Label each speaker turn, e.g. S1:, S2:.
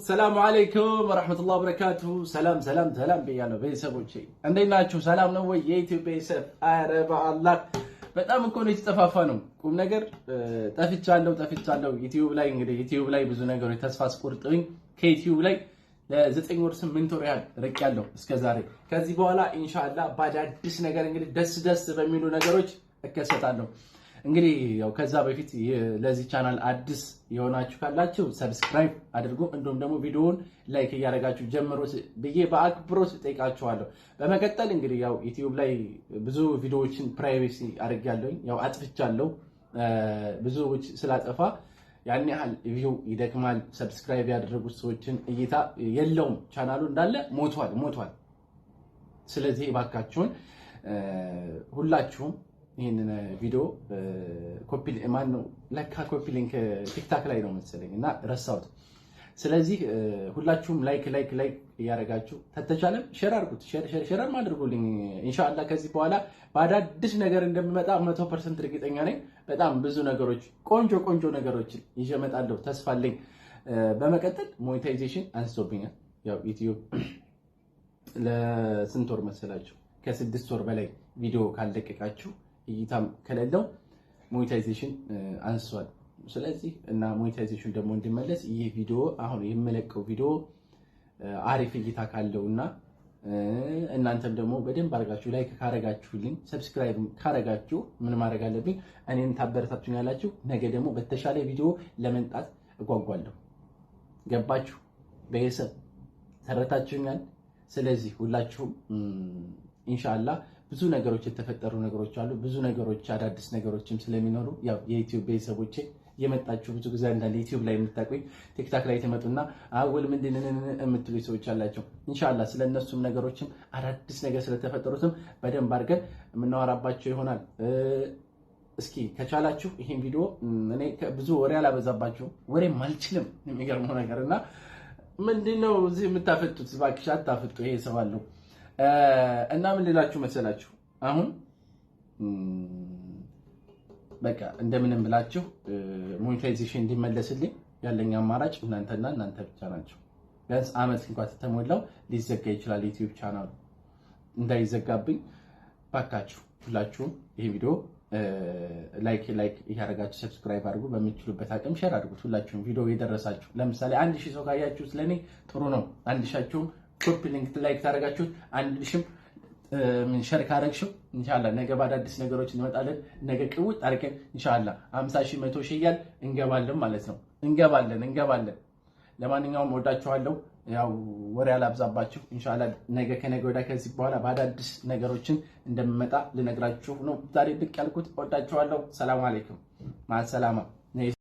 S1: ሰላሙ አለይኩም ወረሕመቱላህ ወበረካቱሁ። ሰላም ሰላም ሰላም ብያለሁ ቤተሰቦቼ፣ እንዴት ናችሁ? ሰላም ነው ወይ? የኢትዮጵያ ቤተሰብ፣ ኧረ በአላህ በጣም እኮ ነው የተጠፋፋ ነው። ቁም ነገር ጠፍቻለሁ ጠፍቻለሁ። ዩቲዩብ ላይ እንግዲህ ዩቲዩብ ላይ ብዙ ነገሮች ተስፋ አስቆርጠውኝ ከዩቲዩብ ላይ ለ9 ወር 8 ወር ያህል ርቄያለሁ እስከ ዛሬ። ከዚህ በኋላ ኢንሻአላህ በአዳዲስ ነገር እንግዲህ ደስ ደስ በሚሉ ነገሮች እከሰታለሁ። እንግዲህ ያው ከዛ በፊት ለዚህ ቻናል አዲስ የሆናችሁ ካላችሁ subscribe አድርጉ፣ እንዲሁም ደግሞ ቪዲዮውን like እያደረጋችሁ ጀምሩት ብዬ በአክብሮት እጠይቃችኋለሁ። በመቀጠል እንግዲህ ያው ዩቲዩብ ላይ ብዙ ቪዲዮዎችን privacy አድርጌያለሁኝ፣ ያው አጥፍቻለሁ። ብዙዎች ስላጠፋ ያን ያህል view ይደክማል። Subscribe ያደረጉት ሰዎችን እይታ የለውም። ቻናሉ እንዳለ ሞቷል ሞቷል። ስለዚህ እባካችሁን ሁላችሁም ይህንን ቪዲዮ ኮፒ ማን ነው ለካ copy link ቲክታክ ላይ ነው መሰለኝ እና ረሳሁት። ስለዚህ ሁላችሁም like like like እያደረጋችሁ ተተቻለም share አድርጉት፣ share share share አድርጉልኝ። ኢንሻአላህ ከዚህ በኋላ በአዳዲስ ነገር እንደምመጣ 100% እርግጠኛ ነኝ። በጣም ብዙ ነገሮች፣ ቆንጆ ቆንጆ ነገሮችን ይዤ እመጣለሁ፣ ተስፋ አለኝ። በመቀጠል monetization አንስቶብኛል። ያው ዩቲዩብ ለስንት ወር መሰላችሁ? ከ6 ወር በላይ ቪዲዮ ካልለቀቃችሁ እይታም ከሌለው monetization አንስቷል። ስለዚህ እና monetization ደግሞ እንዲመለስ ይህ ቪዲዮ፣ አሁን የምለቀው ቪዲዮ አሪፍ እይታ ካለው እና እናንተም ደግሞ በደንብ አድርጋችሁ like ካረጋችሁልኝ፣ subscribe ካረጋችሁ ምን ማድረግ አለብኝ? እኔን ታበረታቱኛላችሁ። ነገ ደግሞ በተሻለ ቪዲዮ ለመምጣት እጓጓለሁ። ገባችሁ? ቤተሰብ ተረታችሁኛል። ስለዚህ ሁላችሁም ኢንሻአላህ ብዙ ነገሮች የተፈጠሩ ነገሮች አሉ። ብዙ ነገሮች፣ አዳዲስ ነገሮችም ስለሚኖሩ ያው የዩቲዩብ ቤተሰቦቼ የመጣችሁ ብዙ ጊዜ አንዳንድ ዩቲዩብ ላይ የምታውቁኝ ቲክታክ ላይ ትመጡና አወል ምንድን የምትሉ ሰዎች አላቸው። ኢንሻአላህ ስለ እነሱም ነገሮችም አዳዲስ ነገር ስለተፈጠሩትም በደንብ አድርገን የምናወራባቸው ይሆናል። እስኪ ከቻላችሁ ይሄን ቪዲዮ፣ እኔ ብዙ ወሬ አላበዛባችሁም፣ ወሬም አልችልም። የሚገርመው ነገር እና ምንድነው እዚህ የምታፈጡት? እባክሽ አታፍጡ። ይሄ ሰው አለው እና ምን ልላችሁ መሰላችሁ፣ አሁን በቃ እንደምንም ብላችሁ monetization እንዲመለስልኝ ያለኝ አማራጭ እናንተና እናንተ ብቻ ናቸው። ቢያንስ አመት እንኳ ተሞላው ሊዘጋ ይችላል ዩቲዩብ ቻናሉ። እንዳይዘጋብኝ ባካችሁ ሁላችሁም ይህ ቪዲዮ like like እያደረጋችሁ subscribe አድርጉ። በምትችሉበት አቅም share አድርጉት። ሁላችሁም ቪዲዮ የደረሳችሁ፣ ለምሳሌ 1,000 ሰው ካያችሁ ስለኔ ጥሩ ነው። 1,000ችሁም copy link like ታደርጋችሁት፣ 1,000ም ምን share ካረግሽው ኢንሻአላህ ነገ በአዳዲስ ነገሮች እንመጣለን። ነገ ቅውጥ አድርገን ኢንሻአላህ 50,000፣ 100,000 እያልን እንገባለን ማለት ነው። እንገባለን እንገባለን። ለማንኛውም ወዳችኋለሁ። ያው ወሬ አላብዛባችሁ። ኢንሻአላህ ነገ ከነገ ወዲያ ከዚህ በኋላ በአዳዲስ ነገሮችን እንደምመጣ ልነግራችሁ ነው ዛሬ ብቅ ያልኩት። ወዳችኋለሁ። ሰላም አለይኩም፣ ማሰላማ።